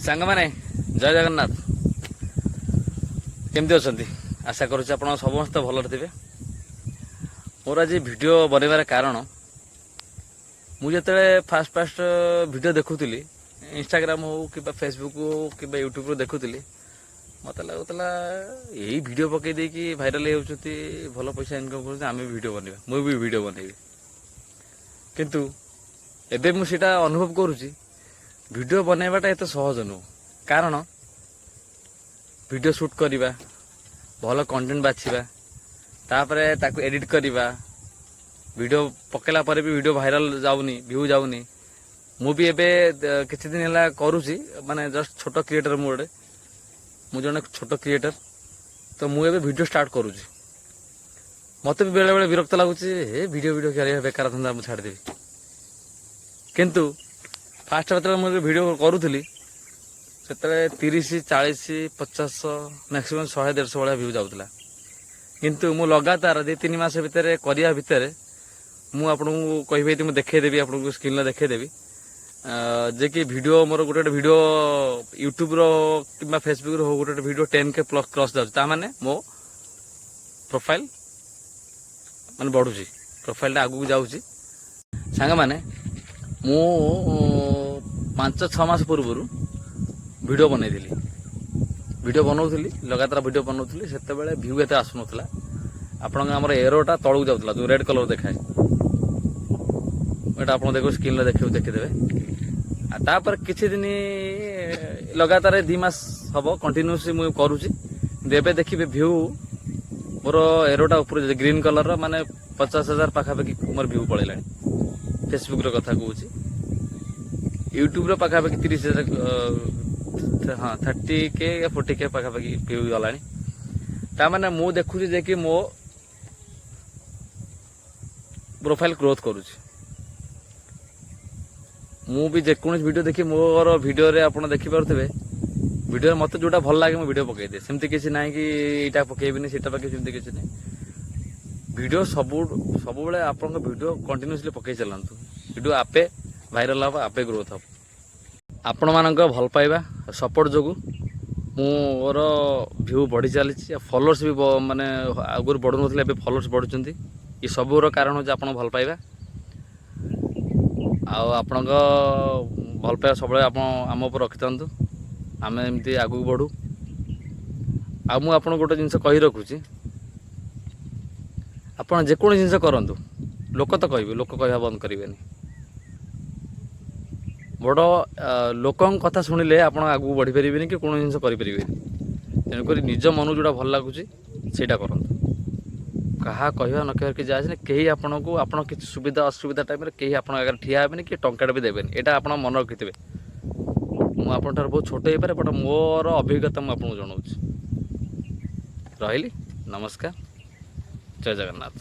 ସାଙ୍ଗମାନେ, ଜୟ ଜଗନ୍ନାଥ। କେମିତି ଅଛନ୍ତି? ଆଶା କରୁଛି ଆପଣ ସମସ୍ତେ ଭଲରେ ଥିବେ। ମୋର ଆଜି ଭିଡ଼ିଓ ବନେଇବାର କାରଣ, ମୁଁ ଯେତେବେଳେ ଫାଷ୍ଟ ଫାଷ୍ଟ ଭିଡ଼ିଓ ଦେଖୁଥିଲି, ଇନଷ୍ଟାଗ୍ରାମ ହଉ କିମ୍ବା ଫେସବୁକ୍ ହଉ କିମ୍ବା ୟୁଟ୍ୟୁବରୁ ଦେଖୁଥିଲି, ମୋତେ ଲାଗୁଥିଲା ଏଇ ଭିଡ଼ିଓ ପକେଇ ଦେଇକି ଭାଇରାଲ ହେଉଛନ୍ତି, ଭଲ ପଇସା ଇନକମ୍ କରୁଛନ୍ତି, ଆମେ ବି ଭିଡ଼ିଓ ବନେଇବା, ମୁଁ ବି ଭିଡ଼ିଓ ବନେଇବି। କିନ୍ତୁ ଏବେ ମୁଁ ସେଇଟା ଅନୁଭବ କରୁଛି, ଭିଡ଼ିଓ ବନେଇବାଟା ଏତେ ସହଜ ନୁହଁ। କାରଣ ଭିଡ଼ିଓ ସୁଟ୍ କରିବା, ଭଲ କଣ୍ଟେଣ୍ଟ ବାଛିବା, ତାପରେ ତାକୁ ଏଡ଼ିଟ୍ କରିବା, ଭିଡ଼ିଓ ପକେଇଲା ପରେ ବି ଭିଡ଼ିଓ ଭାଇରାଲ ଯାଉନି, ଭ୍ୟୁ ଯାଉନି। ମୁଁ ବି ଏବେ କିଛି ଦିନ ହେଲା କରୁଛି, ମାନେ ଜଷ୍ଟ ଛୋଟ କ୍ରିଏଟର ମୁଁ ଗୋଟେ, ମୁଁ ଜଣେ ଛୋଟ କ୍ରିଏଟର। ତ ମୁଁ ଏବେ ଭିଡ଼ିଓ ଷ୍ଟାର୍ଟ କରୁଛି। ମୋତେ ବି ବେଳେବେଳେ ବିରକ୍ତ ଲାଗୁଛି, ଏ ଭିଡ଼ିଓ ଭିଡ଼ିଓ କରିବା ବେକାର ଧନ୍ଦା, ମୁଁ ଛାଡ଼ିଦେବି। କିନ୍ତୁ ଫାଷ୍ଟ ଯେତେବେଳେ ମୁଁ ଭିଡ଼ିଓ କରୁଥିଲି, ସେତେବେଳେ 30, 40, 50, ମ୍ୟାକ୍ସିମମ୍ 100, 150 ଭଳିଆ ଭ୍ୟୁ ଯାଉଥିଲା। କିନ୍ତୁ ମୁଁ ଲଗାତାର 2-3 ମାସ ଭିତରେ କରିବା ଭିତରେ, ମୁଁ ଆପଣଙ୍କୁ କହିବି, ଯଦି ମୁଁ ଦେଖେଇଦେବି, ଆପଣଙ୍କୁ ସ୍କ୍ରିନ୍ରେ ଦେଖେଇଦେବି ଯେ କି ଭିଡ଼ିଓ ମୋର ଗୋଟେ ଗୋଟେ ଭିଡ଼ିଓ ୟୁଟ୍ୟୁବ୍ର କିମ୍ବା ଫେସବୁକ୍ର ହଉ, ଗୋଟେ ଗୋଟେ ଭିଡ଼ିଓ 10K plus cross ଯାଉଛି। ତା ମାନେ ମୋ ପ୍ରୋଫାଇଲ୍ ମାନେ ବଢ଼ୁଛି, ପ୍ରୋଫାଇଲ୍ଟା ଆଗକୁ ଯାଉଛି। ସାଙ୍ଗମାନେ, ମୁଁ 5-6 ମାସ ପୂର୍ବରୁ ଭିଡ଼ିଓ ବନେଇଥିଲି, ଭିଡ଼ିଓ ବନଉଥିଲି, ଲଗାତାର ଭିଡ଼ିଓ ବନଉଥିଲି। ସେତେବେଳେ ଭ୍ୟୁ ଏତେ ଆସୁନଥିଲା। ଆପଣଙ୍କ ଆମର ଏରୋଟା ତଳକୁ ଯାଉଥିଲା, ଯେଉଁ ରେଡ୍ କଲର୍ ଦେଖାଏ, ଏଇଟା ଆପଣ ଦେଖିବେ, ସ୍କ୍ରିନ୍ରେ ଦେଖିବେ, ଦେଖିଦେବେ। ଆଉ ତାପରେ କିଛି ଦିନ ଲଗାତାର 2 ମାସ ହବ କଣ୍ଟିନ୍ୟୁସଲି ମୁଁ କରୁଛି। କିନ୍ତୁ ଏବେ ଦେଖିବେ, ଭ୍ୟୁ ମୋର ଏରୋଟା ଉପରେ ଗ୍ରୀନ୍ କଲର୍ର, ମାନେ 50,000 ପାଖାପାଖି ମୋର ଭ୍ୟୁ ପଳେଇଲାଣି। ଫେସବୁକ୍ର କଥା କହୁଛି। ୟୁଟ୍ୟୁବ୍ର ପାଖାପାଖି 30,000, ହଁ, 30K, 40K ପାଖାପାଖି ଭ୍ୟୁ ଗଲାଣି। ତାମାନେ ମୁଁ ଦେଖୁଛି ଯେ କି ମୋ ପ୍ରୋଫାଇଲ୍ ଗ୍ରୋଥ୍ କରୁଛି। ମୁଁ ବି ଯେକୌଣସି ଭିଡ଼ିଓ ଦେଖି, ମୋର ଭିଡ଼ିଓରେ ଆପଣ ଦେଖିପାରୁଥିବେ, ଭିଡ଼ିଓରେ ମୋତେ ଯୋଉଟା ଭଲ ଲାଗେ ମୁଁ ଭିଡ଼ିଓ ପକେଇଦିଏ। ସେମିତି କିଛି ନାହିଁ କି ଏଇଟା ପକେଇବିନି, ସେଇଟା ପକେଇବି, ସେମିତି କିଛି ନାହିଁ। ଭିଡ଼ିଓ ସବୁବେଳେ ଆପଣଙ୍କ ଭିଡ଼ିଓ କଣ୍ଟିନ୍ୟୁସଲି ପକେଇ ଚାଲନ୍ତୁ। ଭିଡ଼ିଓ ଆପେ ଭାଇରାଲ ହେବ, ଆପେ ଗ୍ରୋଥ୍ ହେବ। ଆପଣମାନଙ୍କ ଭଲ ପାଇବା, ସପୋର୍ଟ ଯୋଗୁଁ ମୋର ଭ୍ୟୁ ବଢ଼ି ଚାଲିଛି ଆଉ ଫଲୋଅର୍ସ ବି ମାନେ ଆଗରୁ ବଢ଼ୁନଥିଲେ, ଏବେ ଫଲୋଅର୍ସ ବଢ଼ୁଛନ୍ତି। ଏ ସବୁର କାରଣ ହେଉଛି ଆପଣ ଭଲ ପାଇବା। ଆଉ ଆପଣଙ୍କ ଭଲ ପାଇବା ସବୁବେଳେ ଆପଣ ଆମ ଉପରେ ରଖିଥାନ୍ତୁ, ଆମେ ଏମିତି ଆଗକୁ ବଢ଼ୁ। ଆଉ ମୁଁ ଆପଣଙ୍କୁ ଗୋଟେ ଜିନିଷ କହି ରଖୁଛି, ଆପଣ ଯେକୌଣସି ଜିନିଷ କରନ୍ତୁ, ଲୋକ ତ କହିବେ, ଲୋକ କହିବା ବନ୍ଦ କରିବେନି। ବଡ଼ ଲୋକଙ୍କ କଥା ଶୁଣିଲେ ଆପଣ ଆଗକୁ ବଢ଼ିପାରିବେନି କି କୌଣସି ଜିନିଷ କରିପାରିବେନି। ତେଣୁକରି ନିଜ ମନକୁ ଯେଉଁଟା ଭଲ ଲାଗୁଛି, ସେଇଟା କରନ୍ତୁ। କାହା କହିବା ନ କହିବା କିଛି ଯାଏ ନାହିଁ। କେହି ଆପଣଙ୍କୁ, ଆପଣ କିଛି ସୁବିଧା ଅସୁବିଧା ଟାଇମ୍ରେ କେହି ଆପଣଙ୍କ ଆଗରେ ଠିଆ ହେବେନି କି ଟଙ୍କାଟେ ବି ଦେବେନି। ଏଇଟା ଆପଣ ମନେ ରଖିଥିବେ। ମୁଁ ଆପଣଙ୍କ ଠାରୁ ବହୁତ ଛୋଟ ହେଇପାରେ, ବଟ୍ ମୋର ଅଭିଜ୍ଞତା ମୁଁ ଆପଣଙ୍କୁ ଜଣାଉଛି। ରହିଲି, ନମସ୍କାର, ଜୟ ଜଗନ୍ନାଥ।